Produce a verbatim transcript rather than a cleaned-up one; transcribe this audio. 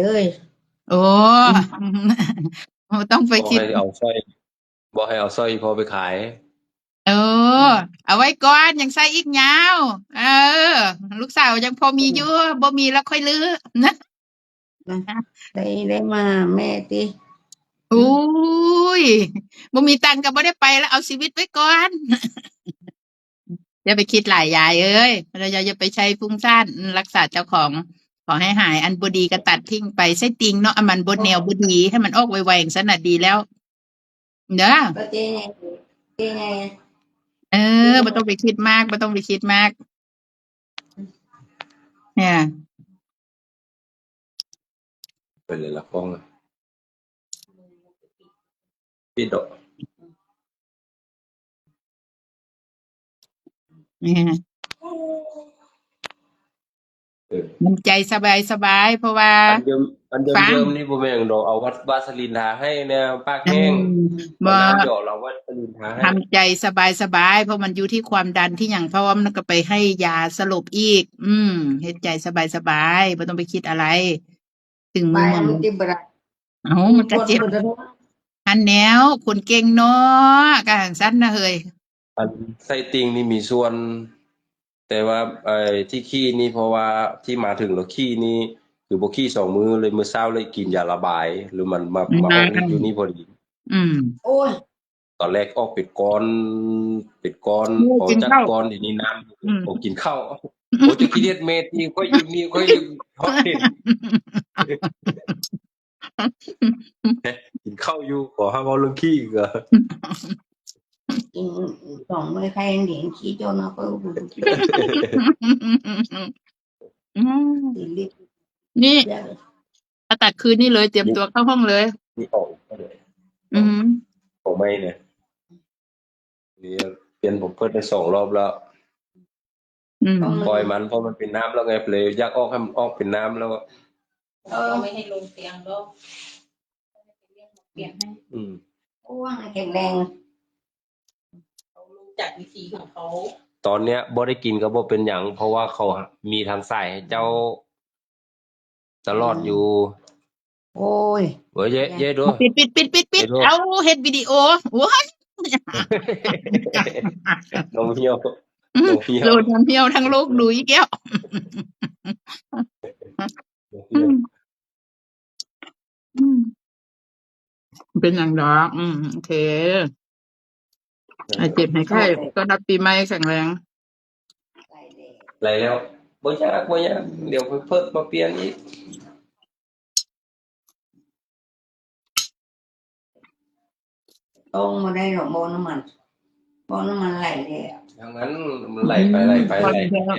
เอ้ย โอ้ บ่ต้องไป บอก คิด ให้เอาสร้อย บอกให้เอาสร้อยอีพ่อไปขาย เออ เอาไว้ก่อน ยังใส่อีกยาว เออ ลูกสาวยังพอมีอยู่ บ่มีแล้วค่อยรื้อนะ ได้ได้มาแม่ติ อุ้ย บ่มีตังค์ก็บ่ได้ไปแล้ว เอาชีวิตไว้ก่อน อย่าไปคิดหลายยายเอ้ย เราอย่าไปใช้ฟุ้งซ่าน รักษาเจ้าของ ขอให้หาย อันบ่ดีก็ตัดทิ้งไป ไส้ติ่งเนาะ อันมันบ่แนวบ่ดี ให้มันออกไวๆ จั่งซั้นน่ะดีแล้ว เด้อ ก็เจ๊ไงเจ๊ไง เออ บ่ต้องไปคิดมาก บ่ต้องไปคิดมาก เนี่ย ไปเลยละกล้องอะปิดดอก เนี่ย เออ มันใจสบายสบาย เพราะว่า อันเดิม อันเดิม ฟัง เดิมนี่บ่แม่นดอก เอาวัดวาสลีนทาให้นะ ปากแห้ง อืม เอา บ่ น้ำหยอดเราวัสลีนทาให้ ทำใจสบายสบาย เพราะมันอยู่ที่ความดันที่หยัง เพราะว่ามันก็ไปให้ยาสลบอีก อืม เฮ็ดใจสบายสบาย บ่ต้องไปคิดอะไร ถึง ไป มื้อ อันที่บระ เอ้า มันก็เจ็บ คนคน หั้นแหน่ คนเก่งเนาะ ก็จั่งซั้นน่ะเฮ้ย อันไส้ติ่งนี่มีส่วน แต่ว่าไอ้ที่ขี้นี่เพราะว่าที่มาถึงแล้วขี้นี่ คือบ่ขี้สองมื้อเลย มื้อเช้าเลยกินยาระบาย หรือมันมา อืม มาออกฤทธิ์อยู่นี่พอดี อืม โอ้ย ตอนแรกออกเป็นก้อน เป็นก้อน โอ้ พอ กิน จัก ข้าว ก้อนเดี๋ยวนี้น้ำ อืม โอ้ กินข้าว โอ้ จะขี้เดียดเมดนี่ ค่อยอยู่นี่ ค่อยอยู่ ฮอดเห็น กินข้าวอยู่ ขอห้ามเอาเรื่องขี้อีกเหรอ กินสองมื้อใครเห็นขี้โจนเอาไป อืม กินลิบ นี่ เดี๋ยว เอาตัดคืนนี่เลย เตรียมตัวเข้าห้องเลย นี่ออกอีกแล้วเนี่ย อืม ของไม่เนี่ย นี่เปลี่ยนผมเพิ่นได้สองรอบแล้ว อืม ปล่อยมัน เพราะมันเป็นน้ำแล้วไง เลยอยากออกให้มันออกเป็นน้ำแล้วอะ เออ ไม่ให้ลงเตียงแล้วเปลี่ยนให้ อืม อ้วนแข็งแรง เขารู้จักวิธีของเขา ตอนเนี้ยบ่ได้กินก็บ่เป็นหยัง เพราะว่าเขามีทางสายให้เจ้า ตลอดอยู่ โอ้ย เว้ยเย้เย้ดู ปิดปิดปิดปิดปิด เดี๋ยวดู เอาเฮ็ดวิดีโอ โอ้ย นมเหี่ยว นมเหี่ยว โหลดน้ำเหี่ยวทั้งโลกดูอีกแล้ว นมเหี่ยว อืม เป็นอย่างดอก อืม โอเค หายเจ็บหายไข้ ต้อนรับปีใหม่แข็งแรง ไรแล้ว บ่ยาก บ่ยาก เดี๋ยวไปเพิ่มมาเปลี่ยนอีก ต้องมาได้หรอกบ่อน้ำมัน บ่อน้ำมันไหลเลยอะ ทางนั้นมันไหลไปไหลไปไหลไป